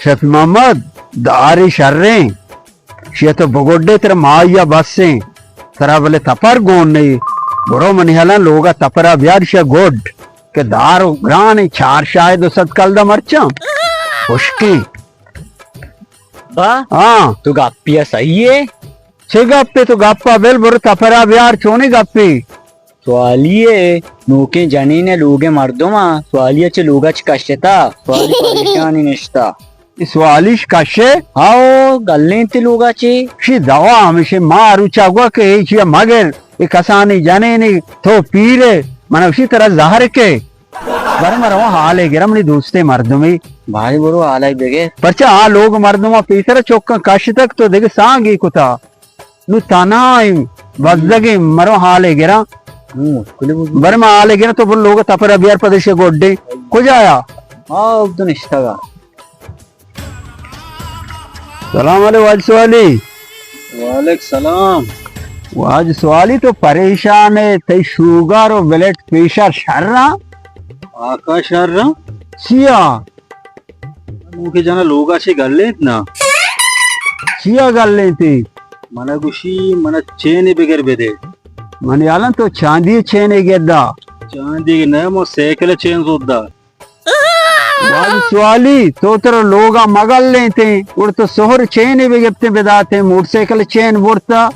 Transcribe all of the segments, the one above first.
شفیع محمد، داری شریں، شی تو بگڈے ترا مایا بسیں، ترا بلے تپر گون نہیں۔ برو منی حالاں لوگا تپرا بیار شی گڈ، کہ دار و گران چار شاید و صد کلدہ مرچاں۔ خشکیں۔ با، ہاں۔ تو گپی صحیح ہے؟ چے گپے؟ تو گپا بل، برو تپرا بیار، چونی گپے؟ سوالی ہے، نوکیں جنین ہے، لوگیں مردم ہاں، سوالی ہے چے لوگا چے کشتا، سوالی پریشانی نشتا۔ اے سوالیش کشے؟ ہاؤ، گلیں تے لوگا چے؟ شی دوا ہمیشہ ما روچا گوا کہ اے چیا مگر، اے کسانی جنینی تو پیرے، من اشی ترا زہر کے۔ بر مرو حالے گرم نی دوستے مردمی۔ بھائی برو حالے بگے۔ پرچا آ لوگ مردم پیسر چوکاں کشتک تو دگہ سانگی کتا۔ نو تنہا ایں، بزگیں، مرو حالے گراں۔ ہوں، کلی بزگ۔ بر ما حالے گراں تو بر لوگ تپرا بیار پدش گڈے۔ کجایا؟ ہاں، اب تو نشتگا۔ سلام علیکم واج سوالی۔ وعلیکم سلام۔ واج سوالی تو پریشان ہے، تئی شوگر و بلڈ پریشر شر ہاں؟ آقا شر ہاں؟ چیا؟ نوکیں جنا لوگا چے گلینت نا؟ چیا گلینتی؟ منا گوشی، منا چینے بگر بدے۔ منی حالاں تو چاندی چینے گدا۔ چاندی نہ، مو سائیکل چین زودا۔ واجہ سوالی، تو ترا لوگا مگلینتے، گڑا تو سہر چینے بگپتے بداتے، موٹر سائیکل چین برتا۔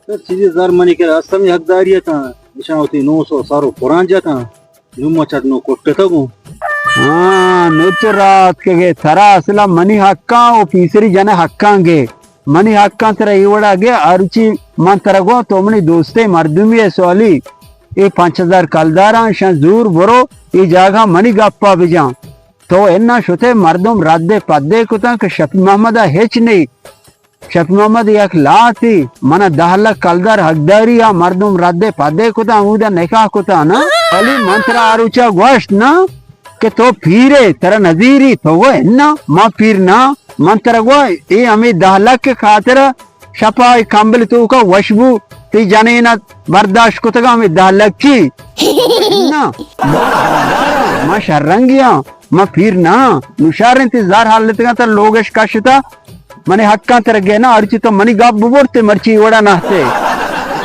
تو چیزی زر منی کرا است، ہمے حقداری اتاں، اشاں وتی نو سو سر و پران جتاں، نوں ما چٹ نو کٹتگوں۔ ہاں، نو تو رات کے گے، ترا اصلا منی حقاں و پیسری جن حقاں گے، منی حقاں ترا ای وڑا گے، ہرچی من ترا گوں، تو منی دوستے مردمی ہے سوالی، اے پنچ ہزار کلداراں شاں زور برو، اے جاگہ منی گپا بجاں۔ تو انا شتے مردم رد پدے کتاں کہ شفیع محمد ء ہچ نہیں۔ شفیع محمد یک لاتی، من ء دہ لکھ کلدار حقداری ء مردم رد ء پدے کتاں، اودا نکاح کتاں نا۔ ولی من ترا آ روچا گوشت نا کہ تو پیرے، ترا نزیری، تو گو انا، ما پیر نا، من ترا گو اے ہمیں دہ لکھ خاطر شپا اے کمبل توکا وشبو تی جنین ات برداشت کتگا ہمیں دہ لکھی۔ انا، ما شررنگیاں، ما پیر نا، نوشار انت زار حال لتگا تر لوگش کشتا۔ منی حقاں ترا گئے نا، ہرچی تو منی گپ ببرتے، مرچی وڑا نہتے۔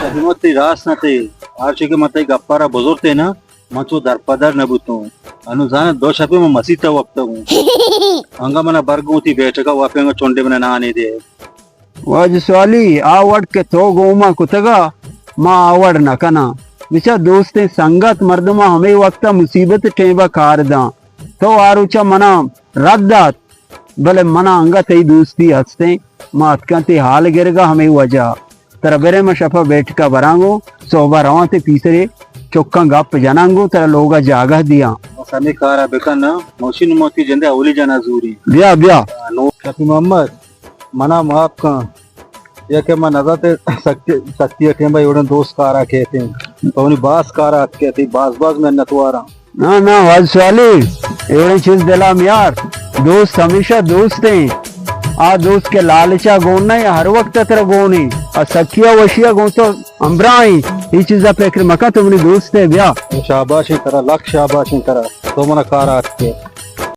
شفیع محمد تئی راست نہ تے، ہرچی کہ من تئی گپا را بزرتے نا، من چو درپدر نہ بوتوں۔ انو زانت دو شپے من مسیت ء وپتگوں۔ انگا منا برگوں تی بیٹھکا وپے انگا چنڈے منا نانے دے۔ واجہ سوالی، آ وڑ کہ تو گوما کتگا، ما آ وڑ نہ کناں۔ بچا دوستیں سنگت مردما ہمے وقتا مصیبت ٹیمبا کار داں۔ تو آ روچا منا رد دات۔ بلے منا انگت تئی دوستی ہستیں، ما اتکاں تئی حال گرگا ہمے وجہ۔ ترا برے ما شپا بیٹھکا براں گوں، صحبا رواں تئی پیسرے چکاں گپ جناں گوں، ترا لوگا جاگہ دیاں۔ بس ہمے کارا بکن نا، موشی نموتی جندے اولی جنا زوری۔ بیا، بیا۔ نو شفیع محمد، منا معاف کن۔ یا کہ من نزانت سختی، سختی ء ٹیم ء ایوڑیں دوست کارا کیت انت۔ تو منی باز کارا اتکے، تئی باز باز منت واراں۔ نا، نا، واجہ سوالی، ایوڑیں چیز دلا میار۔ دوست ہمیشہ دوست ہیں۔ آ دوست کے لالچا گون نہ، ہر وقت ترا گون ہیں۔ آ سختی ء وشی ء گون تو ہمراہ ہیں۔ یہ چیزا فکر مکن، تو منی دوست ہے، بیا۔ شاباش ہیں ترا، لکھ شاباش ہیں ترا۔ تو منا کارا اتکے۔